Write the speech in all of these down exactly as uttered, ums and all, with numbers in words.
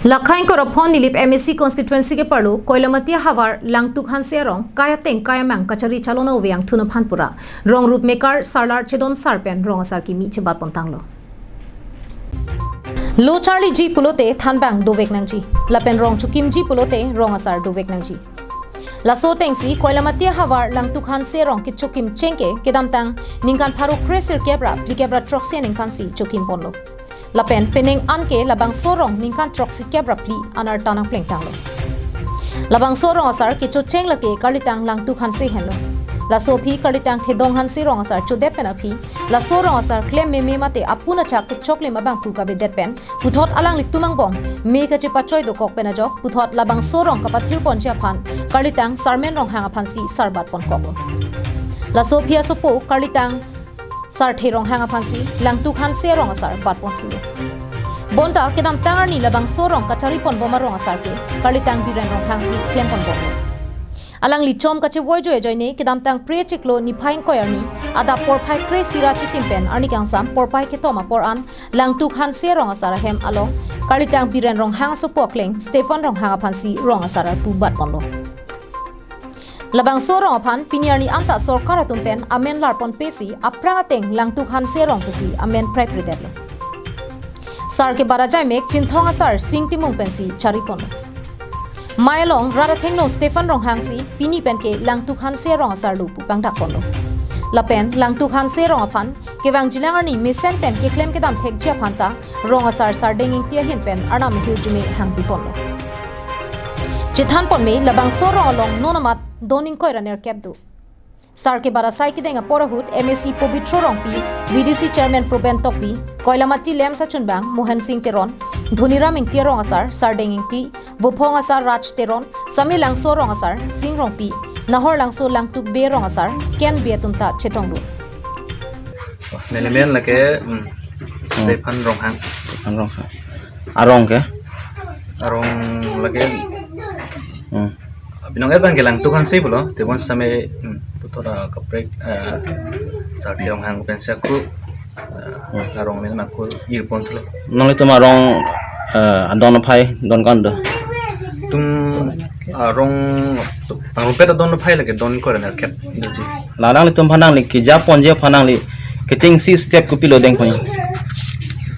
Lakhang Korapon Nilip M A C constituency ke parlo Koilamati ahavar Langtuk Hanse arong kai ateng kai amang kachari chalon ave angthun aphan pura rong rup mekar sarlar chedon sar pen rong asar kimi chebat pontanglo. Lo charliji pulote thanbang dovek nangji, lapen rong chokimji pulote rong asar dovek nangji. Laso atengsi Koilamati ahavar Langtuk Hanse arong kechokim chengke kedamtang ningkan pharo kre sirkep ra phlikep ra throksi aningkansi chokim ponlo. Lapen penang anke labangso arong ningkan throksikep ra phli anarta nangplengtanglo. Labangso arong asar kechocheng lake karlitang Langtuk Hanse henlo. Laso aphi karlitang Thedong Hanse rong asar chodet pen aphi laso arong asar klem meme mate apun achak kechoklim abangphu kavedet pen puthot alanglitum angbong me kachepachoi dokok pen ajok puthot labangso arong kapathir ponji aphan karlitang Sarmen Ronghang aphansi sar bat ponkoklo. Laso aphi asopo karlitang Sarthe Ronghang aphansi Langtuk Hanse arong asar bat ponthulo. Bonta kedamtang arni labangso arong kachari ponbom arong asar ke karlitang Biren Ronghangsi klem ponbomlo. Alangli chom kachevoi joi ajoine kedamtang Phre chiklo niphai ingkoi arni adap porphai kre isi ra chitim pen arni kangsam porphai kethom apor an Langtuk Hanse rong asar ahem along karlitang Biren Ronghang asopo akleng Stephen Ronghang aphansi rong asar arpu bat ponlo. Labangso arong aphan pini arni anta sorkar atum pen amen lar ponpesi aphrang ateng Langtuk Hanse arong pusi amen prai pridetlo. Sar kebat ajai mek Chinthong asar Sing Timung pensi chari ponlo. Mai along rat athengno Stephen Ronghangsi pini penke Langtuk Hanse arong asar lo pu pangdak ponlo. Lapen Langtuk Hanse arong aphan kevangjilang arni mesen pen keklem kedam thekji aphanta rong asar Sardeng Ingti ahin pen arnam hirjume hangpi ponlo. Chethan ponme labangso arong along non amat don ingkoi ra nerkep do. Sar kebat asai kedeng apor ahut M A C Pobitro Rongpi, V D C Chairman Proben Tokbi, Koilamati LAMPS achunbang Mohan Sing Teron, Dhoniram Ingti arong asar Sardeng Ingti, Vophong asar Raj Teron, Same Langso arong asar Sing Rongpi, Nahor Langso Langtuk Bey arong asar Ken Bey atum ta chetongdun. Nelimen lake, hmm, Stephen Ronghang. Stephen Ronghang. Arong ke? Arong lake. Hmm. Binong abang ke Langtuk Hanse pulo, tebon same, hmm, puthot kaprek, eh, Sarthe Ronghang pensi ako, eh, arong amen ako ir ponthulo. Nanglitum arong, eh, adon aphai don ko-an do? Tum arong, pangrumpet adon aphai lake don ingkoi ra nerkep doji. La nanglitum aphan nangli keja ponji aphan nangli kechengsi step kopilo dengpon?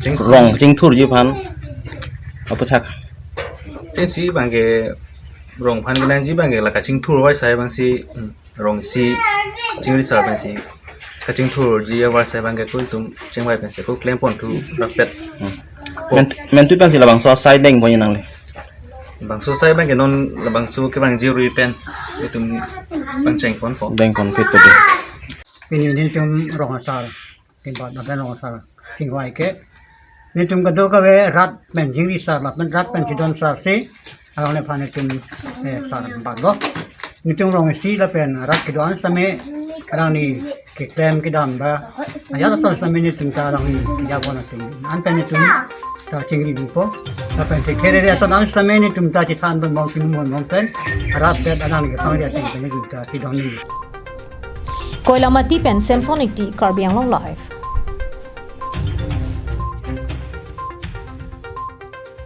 Chengsi. Rong chingthurji aphan aputhak. Chengsi abang ke rong aphan kenangji abang ke la kachingthur vai sai abangsi, hmm, rong isi chingri sar pensi kachingthurji avar sai abang ke ko itum chengvai pensi ko klem ponthu rapet. Hmm. Men, mentu pensi labangso asai dengpon nangli? Bangso asai abang ke non labangso kevangji arui pen itum pangcheng ponpo. Dengpon phit pedi. Pini nelitum rong asar, timbat lapen rong asar chingvai ke nelitum kadokave rat pen chingri sar lapen rat pen chedon sar si alangliphan nelitum, eh, sar batlo. Nelitum rong isi lapen rat kedo-an sitame alangli keklem kedam ba ajat ason sitame nelitum ta alangli keja pon atum an pen nelitum ta chingri dungpo. Lapen thekhere ason an sitame nelitum ta chethan pon mong chimung pon mong pen rat pen alangli kepangri ateng pen nelitum ta chedon ni. Koilamati pen Samson Ingti, Karbi Anglong Live.